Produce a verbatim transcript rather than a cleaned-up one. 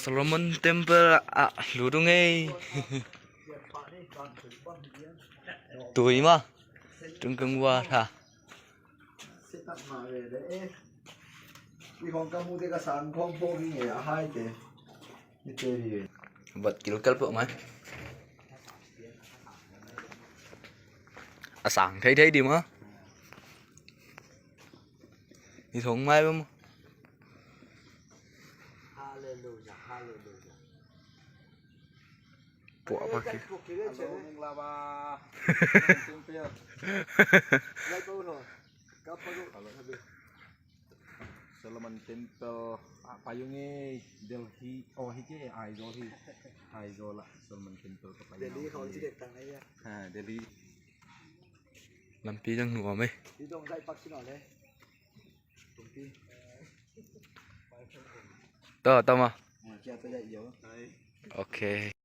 Solomon Temple ah lut ung ei. Tui mah. Tung kang wa tha. Vat kilkel peuh mai. A sang thei thei di maw. I thong mai bam. Hallelujah, hallelujah. Puah pakik. Solomon Temple ah pai ung ei. Delhi, oh, hi kei, Aizawl hi. Aizawl ah Solomon Temple ka pai. Delhi khawng ci dek tang ei. Ha, Delhi. Lampi dang nuam ei. Hi dong zai pak sin aw le. Tumpi. To, tama. Ah, kia to zai yo. Ok.